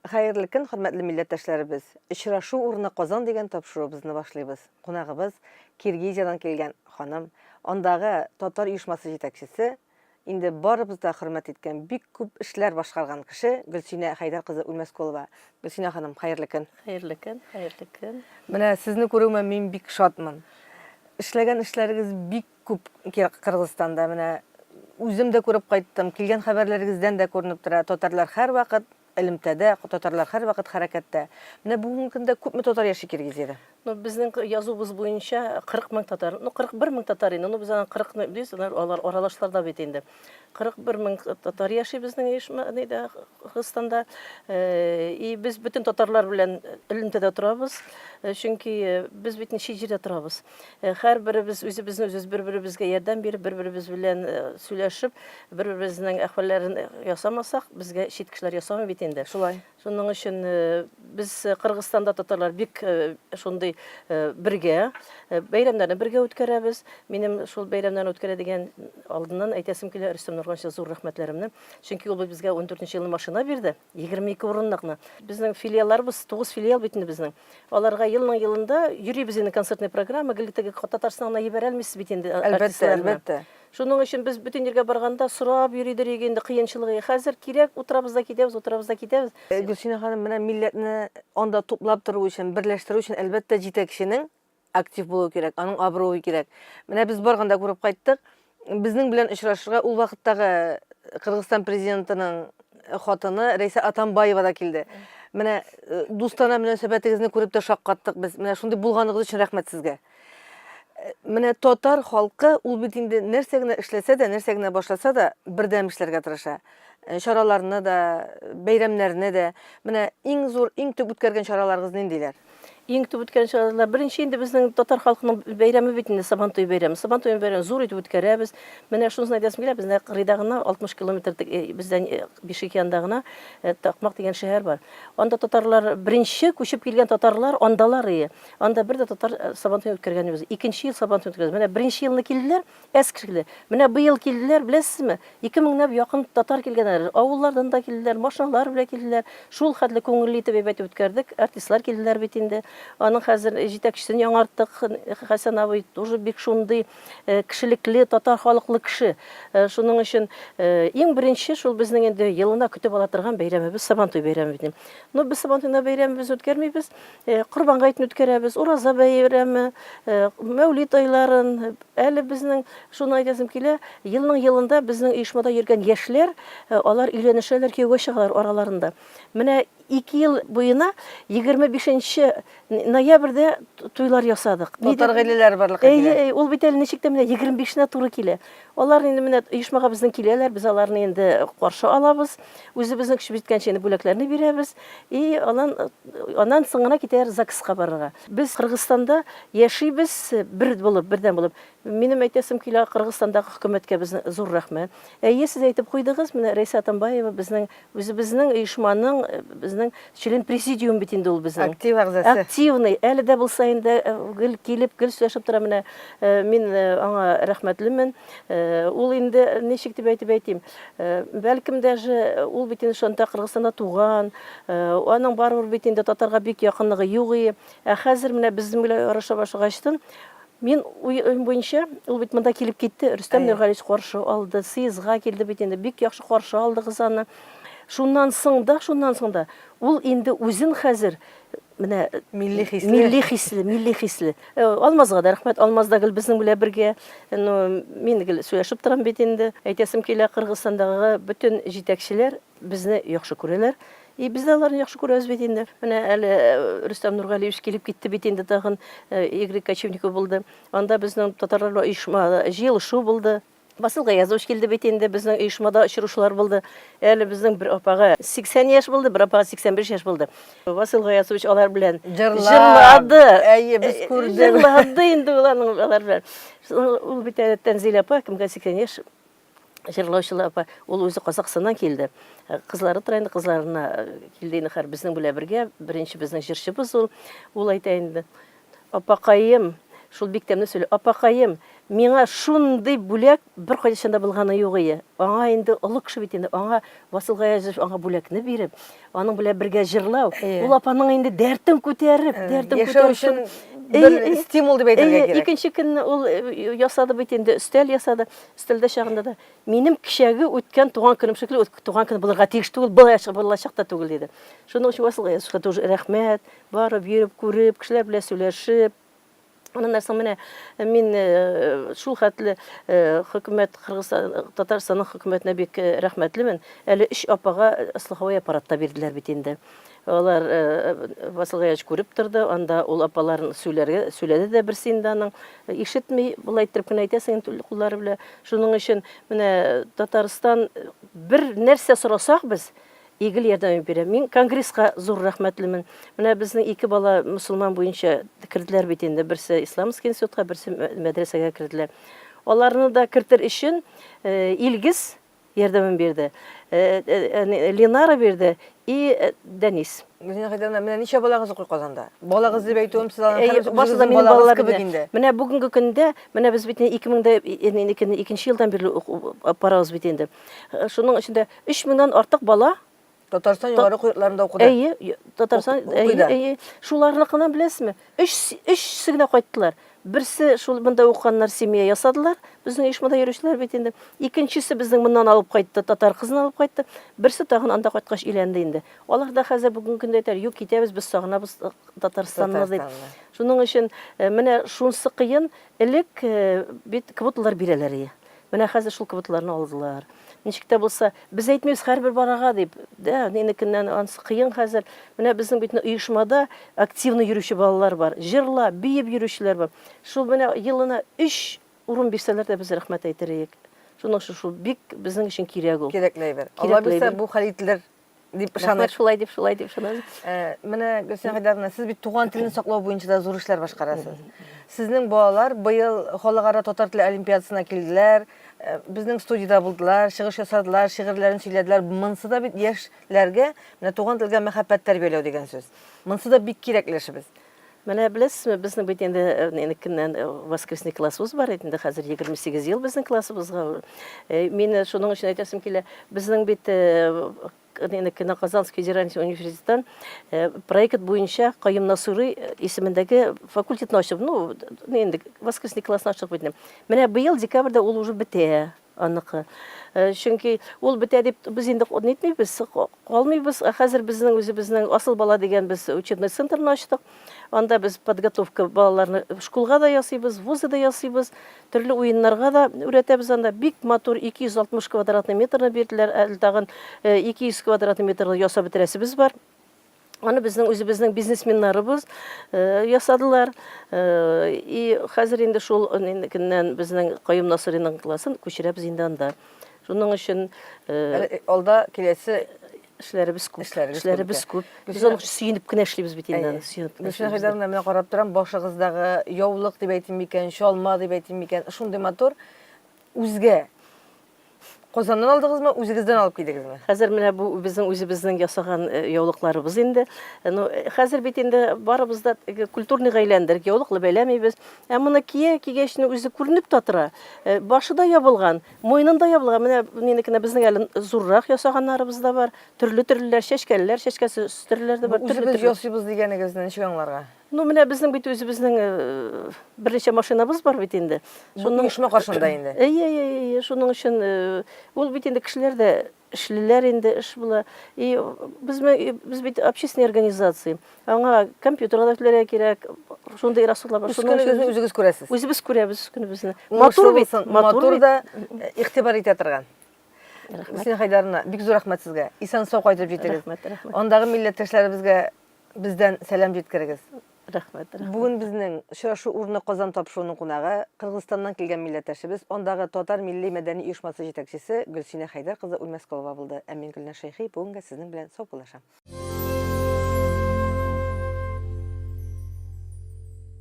Хәерле көн, хөрмәтле милләттәшләребез! Очрашу урыны Казан дигән тапшыруыбызны башлыйбыз. Кунагыбыз, Киргизиядән килгән ханым, андагы татар оешмасы җитәкчесе, инде барыбыз да хөрмәт иткән, бик күп эшләр башкарган кеше Гөлсинә Хәйдәр кызы Үлмәскулова. Гөлсинә ханым, хәерле көн! Хәерле көн, хәерле көн. Менә сезне күрүемә мин бик шатмын. Эшләгән эшләрегез бик күп Кыргызстанда. Менә үзем дә күреп кайттым, килгән хәбәрләрегездән дә күренеп тора, татарлар һәрвакыт элемтәдә, татарлар һәрвакыт хәрәкәттә. Менә бүгенге көндә күпме татар яши Киргизиядә? Ну, безнең язуыбыз буенча 40 мең татар, ну, 41 мең татар инде, ну, без аны 40 мең дибез, алар аралашлар да бит инде. 41 мең татар яши безнең оешма, нидә, Кыргызстанда. И без бөтен татарлар белән элемтәдә торабыз, чөнки без бит чит җирдә торабыз. Һәрберебез үзебезне үзебез бер-беребезгә ярдәм биреп, бер-беребез белән сөйләшеп, бер-беребезнең әхвәлләрен ясамасак, безгә чит кешеләр ясамый бит инде. Шулай. Шуның өчен без Кыргызстанда татарлар бик шундый бергә, бәйрәмнәрне бергә үткәрәбез. Минем шул бәйрәмнәрне үткәрә дигән алдыннан әйтәсем килә Рөстәм Нургалиевичка зур рәхмәтләремне. Чөнки ул бит безгә 14 елны машина бирде, 22 урынлыкны. Безнең филиалларыбыз, 9 филиал бит инде безнең. Аларга елның елында йөрибез инде концертный программа, гел теге Татарстанга җибәрә алмыйсыз бит инде Әлбәттә, әлбәттә. Шуның өчен без бөтен җиргә барганда сорап йөридер иде инде кыенчылыгы. Хәзер кирәк, утырабыз да китәбез, утырабыз да китәбез. Гөлсинә ханым, менә милләтне анда туплап тору өчен, берләштерү өчен, әлбәттә, җитәкченең актив булуы кирәк, аның абруе кирәк. Менә без барганда күреп кайттык, безнең белән очрашырга ул вакыттагы Кыргызстан президентының хатыны Рәйсә Атамбаева да килде. Менә э, дустана мөнәсәбәтегезне күреп тә шаккаттык без. Менә шундый булганыгыз өчен рәхмәт сезгә. Э, менә татар халкы ул бит инде нәрсә генә эшләсә дә, нәрсә генә башласа да, бердәм эшләргә тырыша. Э, чараларны да, бәйрәмнәрне дә. Менә иң зур, иң төп үткәргән чараларыгыз ниндиләр? Иң төп үткәргән чаралар, беренче инде безнең татар халкының бәйрәме бит инде Сабантуй бәйрәме. Сабантуй бәйрәмен зур итеп үткәрәбез. Менә шунысын әйтәсем килә, бездә кырыйда гына 60 километр э, бездән э, Бишек янында гына э, Такмак дигән шәһәр бар. Анда татарлар беренче күчеп килгән татарлар андалар ие. Анда бер дә татар Сабантуй үткәргән юк. Икенче ел Сабантуй үткәрәбез. Менә беренче елны килделәр, Әз кеше килде. Менә быел килделәр, беләсезме? Ике меңнәп якын татар килгәннәр. Авыллардан да килделәр, машиналар белән килделәр. Шул хәтле күңелле итеп әйбәт үткәрдек. Артистлар килделәр бит инде. Аның хәзер җитәкчесен яңарттык. Хәсән абый тоже бик шундый э, кешелекле, татар халыклы кеше. Э, шуның өчен э, иң беренче шул безнең инде елына көтеп ала торган бәйрәмебез Сабантуй бәйрәме бит. Ну, без Сабантуйны бәйрәмебез үткәрмибез. Корбан гаетен үткәрәбез, Ураза бәйрәме, Мәүлид айларын. Әле безнең, шуны әйтәсем килә, елның елында безнең оешмада йөргән яшьләр, алар өйләнешәләр, кияүгә чыгалар араларында. Менә ике ел буена 25 ноябрьдә туйлар ясадык. Татар гаиләләре барлыкка килә. Әйе, ул бит әле ничек тә менә 25-нә туры килә. Алар инде менә оешмага безнең киләләр, без аларны инде каршы алабыз. Үзебезнең көчебез җиткәнчә инде бүләкләрне бирәбез. И аннан, аннан соң гына китәләр ЗАГСка барырга. Без Кыргызстанда яшибез бер булып, бердәм булып. Минем әйтәсем килә, Кыргызстандагы хөкүмәткә безнең зур рәхмәт. Әйе, сез әйтеп куйдыгыз, менә Рәйсә Атамбаева безнең үзебезнең оешманың, безнең член президиум бит инде ул безнең. Актив әгъзасы. Активный. Әле дә булса инде гел килеп, гел сөйләшеп тора. Менә мин аңа рәхмәтлемен. Ул инде ничек дип әйтеп әйтим, Бәлкем даже ул бит инде шунда Кыргызстанда туган, аның барыбер бит инде татарга бик якынлыгы юк и. Ә хәзер менә безнең белән аралаша башлагачтын, мин уем буенча, ул бит монда килеп китте, Рөстәм Нургалиевич каршы алды, съездга килде бит инде, бик яхшы каршы алдыгыз аны. Шуннан соң да, шуннан соң да ул инде үзен хәзер менә милли хисле, милли хисле, милли хисле. Э, Алмазга да рәхмәт, Алмаз да гел безнең белән бергә. Ну, мин гел сөйләшеп торам бит инде. Әйтәсем килә, Кыргызстандагы бөтен җитәкчеләр безне яхшы күрәләр. И без дә аларны яхшы күрәбез бит инде. Менә әле э, Рөстәм Нургалиевич килеп китте бит инде тагын, э, Игорь Кочевников булды. Анда безнең татарлар оешма җыелышу булды. Васил Гаязович килде бит инде, безнең оешмада очрашулар булды. Әле безнең бер апага 80 яшь булды, бер апага 85 яшь булды. Васил Гаязович алар белән җырлады. Әйе, без э, күрдек. Җырлады инде ул аның алар белән. Ул бит әле Тәнзилә апа, кемгә 80 яшь, җырлаучылар апа, ул үзе Казахстаннан килде. Э, кызлары тора инде, кызларына э, килде инде хәр безнең белән бергә, беренче безнең җырчыбыз ул. Ул әйтә инде, Апакаем, Шул бик тәмле сөйли. Апакаем, миңа шундый бүләк беркайчан да булганы юк ие. Аңа инде олы кеше бит инде, аңа Васил Гаязович аңа бүләкне биреп, аның белән бергә җырлау, ул апаның инде дәртен күтәреп, дәртен Яшәү күтәреп. өчен бер стимул дип әйтергә кирәк. Икенче көнне ул ясады бит инде, өстәл ясады. Өстәлдә чагында да минем кичәге үткән туган көнем шикелле туган көн булырга тиеш түгел, булачак та түгел диде. Шуның өчен Васил Гаязовичка тоже рәхмәт. Барып, йөреп, күреп, кешеләр белән сөйләшеп. Аннан соң менә мин шул хәтле хөкүмәт Кыргызстан, Татарстанның хөкүмәтенә бик рәхмәтлемен. Әле өч апага слуховой аппарат та бирделәр бит инде. Алар Васил Гаязович күреп торды, анда ул апаларын сөйләргә, сөйләде дә берсе инде аның. Ишетми, болай иттереп кенә әйтәсең инде куллары белән. Шуның өчен менә Татарстан бер нәрсә сорасак без, Игел ярдәме бирә. Мин конгресска зур рәхмәтлемен. Менә безнең ике бала мөселман буенча керделәр бит инде. Берсе исламский институтка, берсе мәдрәсәгә керделәр. Аларны да кертер өчен Илгиз ярдәмен бирде, Ленара бирде и Дәнис. Гөлсинә Хәйдәровна, менә ничә балагыз укый Казанда? Балагыз дип әйтүем, сез аларны һәр үзегезнең балагыз кебек инде. Менә бүгенге көндә, менә без бит 2002 елдан бирле укып барабыз бит инде. Шуның эчендә 3 меңнән артык бала Татарстан югары уку йортларында укыды. Әйе, Татарстан, әйе, әйе. Шуларныкына беләсезме? Өч, өчсе генә кайттылар. Берсе шул монда укыганнар семья ясадылар. Безнең оешмада йөрүчеләр бит инде. Икенчесе безнең моннан алып кайтты, татар кызын алып кайтты. Берсе тагын анда кайткач өйләнде инде. Алар да хәзер бүгенге көндә әйтәләр, юк, китәбез, без сагынабыз Татарстанны дип. Шуның өчен менә шунысы кыен, элек бит квоталар бирәләр иде. Менә хәзер шул квоталарны алдылар. Ничек тә булса, без әйтмибез һәрбер барага дип. Дә, нинекеннән ансы кыен хәзер. Менә безнең бит оешмада активно йөрүче балалар бар. Җырлап, биеп йөрүчеләр бар. Шул менә елына өч урын бирсәләр дә без рәхмәт әйтер идек. Шуның өчен шул бик безнең өчен кирәк ул. Кирәкле әйбер. Алла бирсә, бу хәл ителер дип ышаныйк. Рәхмәт, шулай дип, шулай дип ышанабыз. Э, менә Гөлсинә Хәйдәровна, сез бит туган телне саклау буенча да зур эшләр башкарасыз. Сезнең балалар быел халыкара татар теле олимпиадасына килделәр, э, безнең студиядә булдылар, чыгыш ясадылар, шигырьләрен сөйләделәр. Монысы да бит яшьләргә менә туган телгә мәхәббәт тәрбияләү дигән сүз. Монысы да бик кирәкле эшебез. Менә беләсезме, безнең бит инде энекеннән воскресный классыбыз бар иде, инде хәзер 28 ел безнең классыбызга. Мин шуның өчен әйтәсем килә, безнең бит энекеннән Казанский федеральный университеттан проект буенча Каюм Насыйри исемендәге факультетны ачып, ну, инде воскресный классны ачтык бит инде. Менә быел декабрьдә ул уже бетә. Аныкы. Чөнки ул бетә дип без инде нитмибез, калмыйбыз. Ә хәзер безнең үзебезнең Асыл бала дигән без учебный центрны ачтык. Анда без подготовка балаларны школга да ясыйбыз, вузы да ясыйбыз, төрле уеннарга да өйрәтәбез анда. Бик матур 260 квадратный метрны бирделәр, әле тагын 200 квадратный метрны ясап бетерәсебез бар. Аны безнең үзебезнең бизнесменнарыбыз ясадылар. И хәзер инде шул көннән безнең Каюм Насыйриның классын күчерәбез инде анда. Шуның өчен алда киләсе эшләребез күп. Эшләребез күп. Без аны сөенеп кенә эшлибез бит инде. Сөенеп кенә. Гөлсинә Хәйдәровна, менә карап торам, башыгыздагы яулык дип әйтим микән, чалма дип әйтим микән, шундый матур, үзгә. Казаннан алдыгызмы, үзегездән алып килдегезме? Хәзер менә бу безнең үзебезнең ясаган э, яулыкларыбыз инде. Э, ну, э, хәзер бит инде барыбыз да культурный гаиләндер, яулыклы бәйләмибез. Ә моны кия, кигәч, үзе күренеп тә тора. Башы да ябылган, муенын да ябылган. Менә минекенә безнең әле зуррак ясаганнарыбыз да бар. Төрле-төрлеләр, чәчкәлеләр, чәчкәсе төрлеләр дә бар. Үзебез ясыйбыз дигәнегезне ничек аңларга? Ну, менә безнең бит үзебезнең э, берничә машинабыз бар бит инде. Шуның оешма каршында инде. Әйе, әйе, әйе, шуның өчен э, ул бит инде кешеләр дә эшлиләр инде, эш була. И без без бит общественный организация. Аңа компьютерга да түләргә кирәк. Шундый расходлар бар. Шуның өчен үзегез күрәсез. Үзебез күрәбез үз көнебезне. Матур бит, матур да э, игътибар итә торган. Рәхмәт. Гөлсинә Хайдаровна, бик зур рәхмәт сезгә. Исән-сау кайтып җитегез. Рәхмәт, рәхмәт. Андагы милләттәшләребезгә Бездән сәлам җиткерегез. Рәхмәт, рәхмәт. Бүген безнең очрашу урыны Казан тапшыруының кунагы, Кыргызстаннан килгән милләттәшебез, андагы татар милли-мәдәни оешмасы җитәкчесе Гөлсинә Хәйдәр кызы Үлмәсколова булды. Ә мин Гөлназ Шәйхи бүгенгә сезнең белән саубуллашам.